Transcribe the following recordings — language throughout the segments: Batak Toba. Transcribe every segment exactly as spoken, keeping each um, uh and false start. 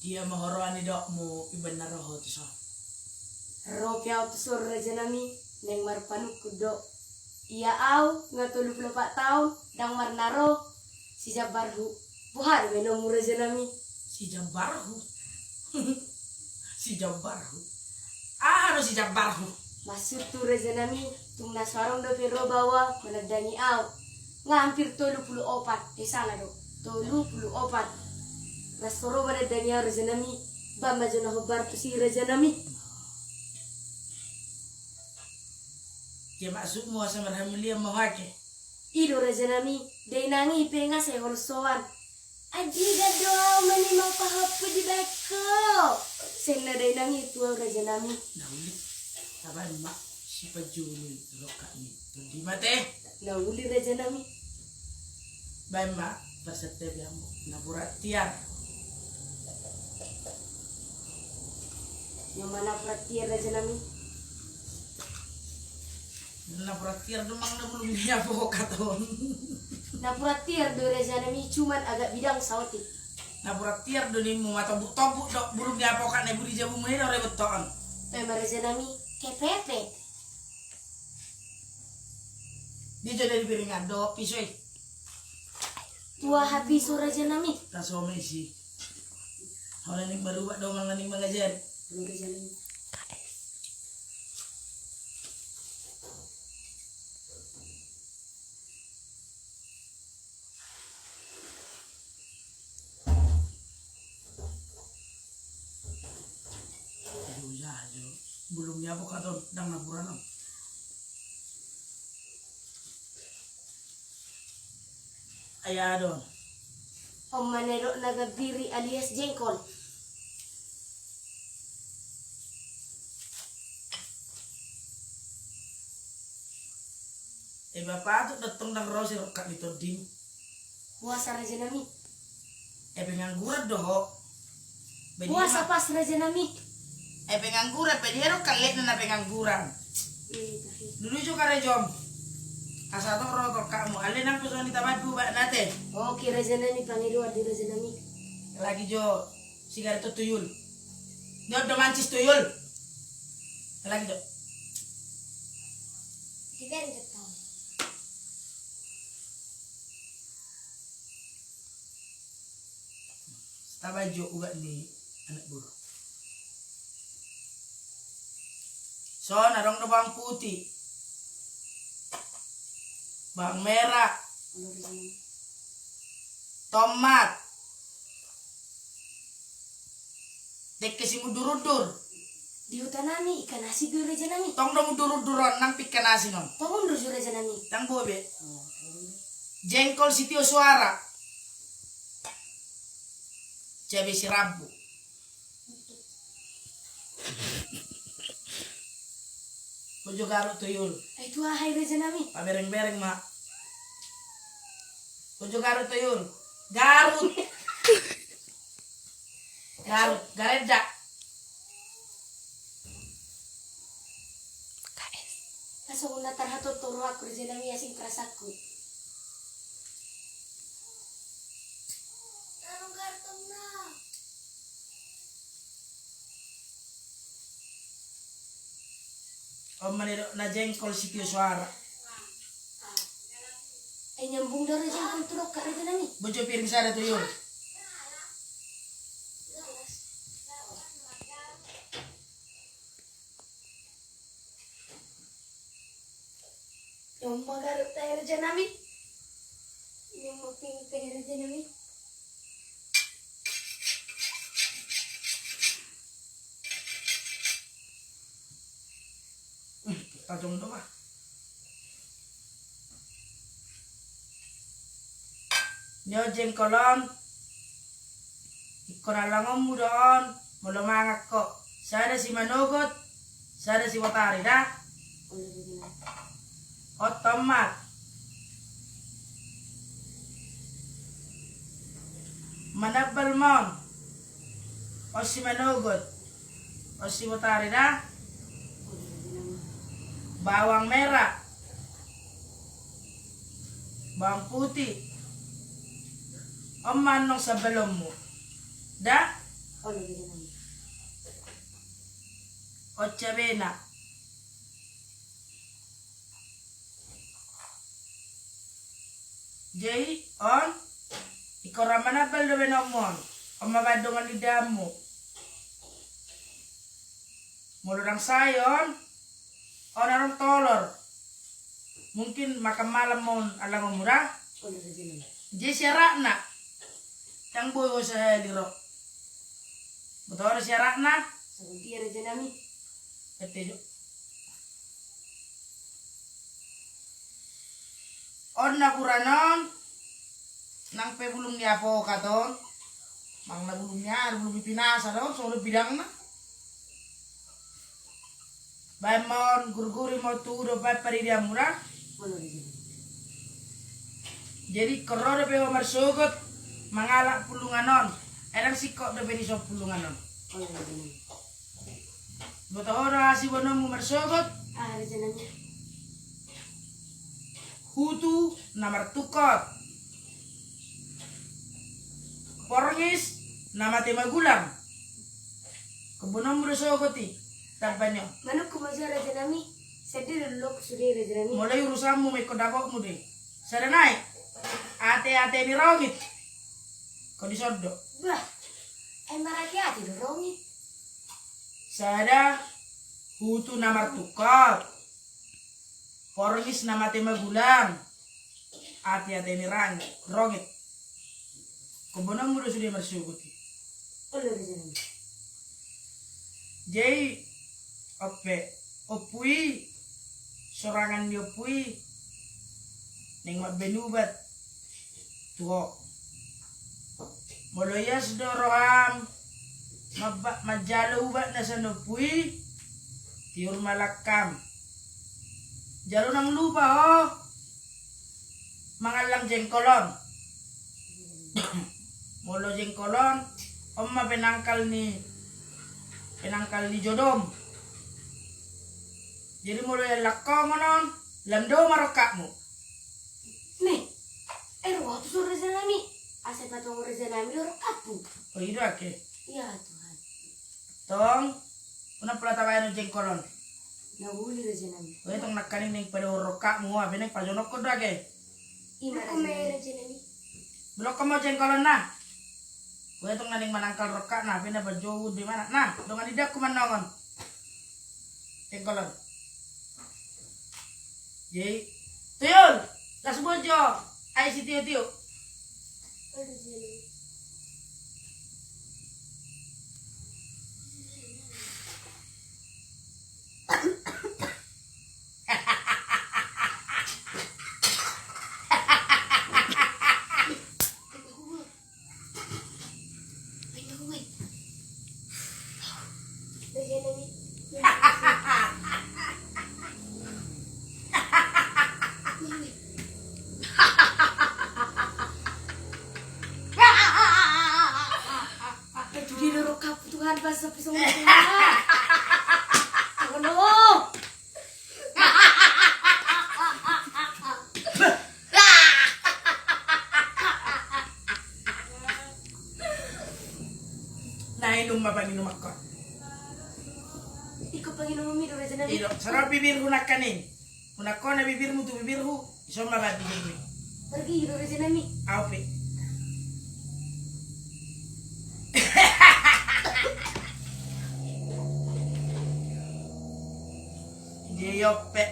Dia ma ho ro, ani, dok mu iban na ro ho tu son? Ro pe au tu son, raja nami, naeng marpanungkun do. Ia au nga tolu pulu opat taon ndang marnaro sijambarhu. Boha do baenonmu, raja nami? Sijambarhu? Sijambarhu? Aha do sijambarhu? Maksudhu, raja nami, tung na so adong dope ro baoa manandangi au. Nga hampir tolu pulu opat, eh, salah do, tolu pulu opat. Na so ro manandangi au, raja nami. Baen ma jo na hombar tusi, raja nami. Dia maksudmu asa marhamulian ma ho ate? I do, raja nami, dainang i pe nga sai holsoan. Andigan do au manima pahompu dibaen ho, ninna dainang i tu au, raja nami. Na uli, tabaen ma sipanjujung ni rongkap ni tondi ma ate. Na uli, raja nami. Baen ma parsantabianmu, napuran tiar. Ia ma napuran tiar, raja nami. Napuran tiar do manang na bulung ni apokat on? Napuran tiar do, raja nami, cuman agak bidang saotik. Napuran tiar do nimmu, matombuk-tombuk do bulung ni apokat na buri jabumuna i do rebot on. Pe ma, raja nami, kepepet. Dia jo dari piringan do piso i. Tu aha piso, raja nami? Taso ma isi. Ho na ning marubat do manang na ning mangajari. Aduh, ya, ya. Bulung ni apokat on ndang napuran on. Ai aha do on? On ma na nidokna gambiri alias jengkol. Eba patut do tong ndang ro si rongkap ni tonding. Puasa, raja nami. Eh, pengangguran do ho. Puasa pas, raja nami. Eh, pengangguran, badia do kallekna na pengangguran. Dulu jo karejom. Asa tong ro rongkapmu, alai nang pe songon i tabaen pe ubatna ate. Oke, raja nami, pangidoan di raja nami. Lagi jo sigaret tu tuyul. Ni on do mancis tuyul. Lagi jo. Sigaret tu tuyul. Tabaen jo ubat ni anak boru. Son, adong do bawang putih, bawang merah, tomat. Dengke simundur-undur. Di huta nami ikan asin do, raja nami. Tong do mundur-undur on, nang pe ikan asin on. Tong undur jo, raja nami. Ndang boi be. Jengkol sitio suara. Cabe sirambu. Bojo garut tuyul. Ai tu aha i, raja nami? Pabereng-bereng ma. Bojo garut tuyul. Garut. Garut, garendak. Asa unang tarhatotoro aku, raja nami, asing perasaanku. On ma na nidokna jengkol sitio suara. Ai nyambung do, raja, jengkol tu rongkap, raja nami. Bojo piring sada tuyul. Ia ma garut tahe, raja nami. Ia ma piring tahe, raja nami. Hmm, tajom do bah. Ni on jengkol on. Ingkon allangonmu do on molo mangan ho. Sada simanogot, sada sibotari da. On tomat. Manambal ma on. On simanogot. On sibotari da. Bawang merah. Bawang putih. On ma annon sambalonmu. Da? On cabena. Jadi on, ingkon ra manambal dope nonmu on. On ma baen dongan ni damu. Molo ndang sae on, on adong tolor. Mungkin makan malam on alangonmu da. Jadi syaratna. Ndang boi ho sahali ro. Boto ho do syaratna. Saguti raja nami. Ete jo. On na buran on, nang pe bulung ni apokat on, mang na bulung ni aha, bulung ni pinasa do on, songon bidangna. Baen ma on, gurguri ma on tu hudon, baen paridianmu da. Jadi ingkon ro dope ho marsogot mangalap pulungan on. Ai ndang singkop dope ni son pulungan on. Boto ho do aha siboanonmu marsogot? Hutu na martungkot. Porngis na mate magulang. Ingkon boanonmu do sogot i. Tamba ni on. Manungkun ma jo raja nami. Sandiri do lok sude raja nami. Molo i urusanmu ma, ingkon dapotmu do i. Sada nai. Ate-ate ni rongit. Ingkon dison do. Bah. Ai marate-ate do rongit. Sada, hutu na martungkot. Porngis na mate magulang. Ate-ate ni rang-, rongit. Ingkon boanonmu do sude marsogot i. Jadi, on pe, ompu i, sorangan ni ompu i, naeng mambaen ubat tu ho. Molo ias do roham mamba-, manjalo ubat na sian ompu i, tiur ma langkam. Jala unang lupa ho mangallang jengkol on. Molo jengkol on, on ma penangkal ni, penangkal ni jodom. Jadi molo iallang ho on, lam do ma rongkapmu. Nih, eh, ro tu son raja nami. Asa patongon raja nami do rongkapmu. O, i do ate. Iya Tuhan. Tong, unang pola tabaen on jengkol on. Na uli raja nami. O, i tong nangkaning naeng padohot rongkapmu, hape naeng pajonokhon do ate. Ima raja nami. Blokhon ma on jengkol on na. O, i tong na naeng manangkal rongkapna, hape na pajou do imana. Na, dongan ni daku ma on. Jengkol on. Jadi, tuyul, las bojo, ai sitio-tio. Tuhan, pas sepi semua. Oh no. Na inum ma panginumanhon. Ingkon panginumanmi do raja nami. I do, saro bibirhu nangkaning. Unang hona bibirmu tu bibirhu, ison ma baen bibirmi. Pergi do raja nami. Au pe. Jadi on pe.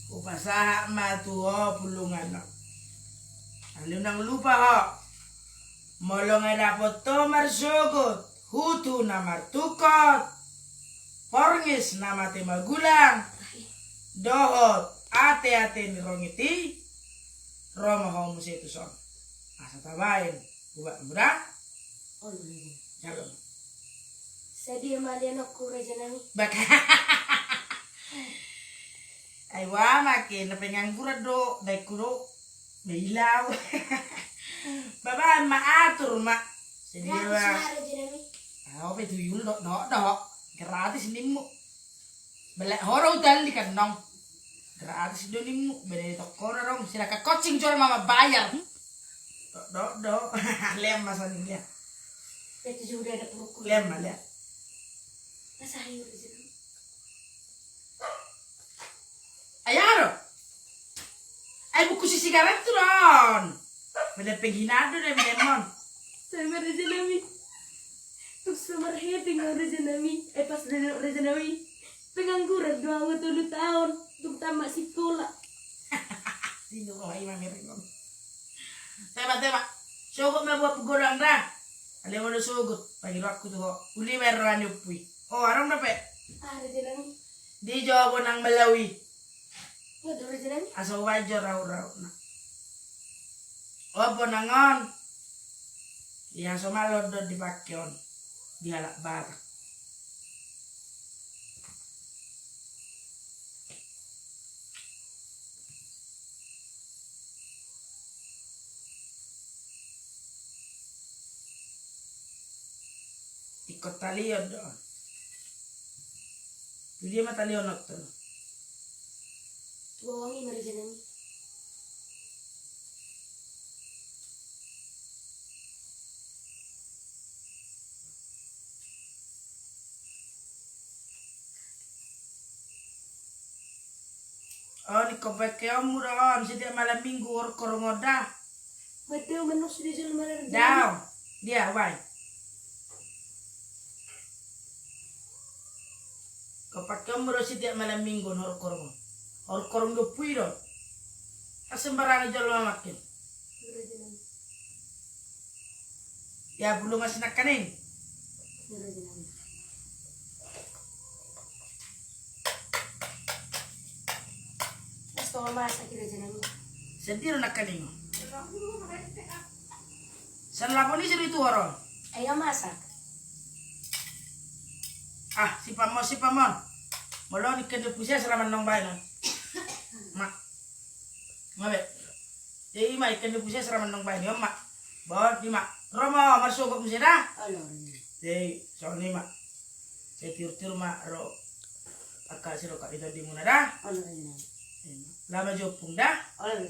Hupasahat ma tu ho pulungan on. Alai unang lupa ho. Molo nga dapot ho marsogot, hutu na martungkot, porngis na mate magulang, dohot ate-ate ni rongit i, ro ma ho muse tu son. Asa tabaen ubatmu da. Olo. Jalo. Sadia ma lianonku raja nami. Baka. Ai wa ma ke na pengangguran do, daengku do. Bailau. Babaen ma, atur ma. Sadia ma. Au pe tuyul do, do, do. Gratis nimmu. Belek ho do utal di kanong. Gratis do nimmu. Beda di toko do dong. Silakan kocing jual mama bayar. Do, do. Lean ma sani dia. Itu juga ada purukku. Lean ma, lean. Masa ayo di sini. Ayo do. Ai buku sisigaret tu don. Mene penghinaan do na mene mon. Sai ma raja nami. Tuk so marhepeng au raja nami. Eh, pas raja, raja nami. Pengangguran do au tolu taon. Tuk tamat sikola. Sinu roha ima mereng on. Tema, tema. Sogot ma buat godang da. Ale molo sogot. Pagi waktu tu ho. Uli ma roha ni umpui. Oh, arang dope. Ah, raja nami. Di Jawa bonang Malawi. Waduh, raja nami. Asa ubaen jo rau-rau na. Opo nangon. Ia so malo do dipake on. Di halak Batak. Ingkon talion do. Tu dia ma talion on tu. Tu bawang i ma raja nami. On ingkon pakeonmu do on setiap malam minggu horong-horong on da. Mate, manus di jolo malam. Daong. Dia, wai. Ingkon pakeonmu do setiap malam minggu horong-horong on. Horong-horong ni umpui do. Kan sembarangan jolo mamaken. Ya, bulung asi nangkaning. Mas, tolong masak, raja nami. Sendiri nangkaning. San lapon i sendiri tu horong. Ayo masak. Ah, si pamon, si pamon. Molo ni kende puses raman nong baen. Mak. Ngabe. Jadi ima ikan di puses raman nong baen, ima. Bawa ima. Romo, marsogot muse da. Alo. Jadi, soal ima. Saya tiur-tiur ma ro. Aka siro ka ito di muna da. Alo. Lama jopung da. Alo.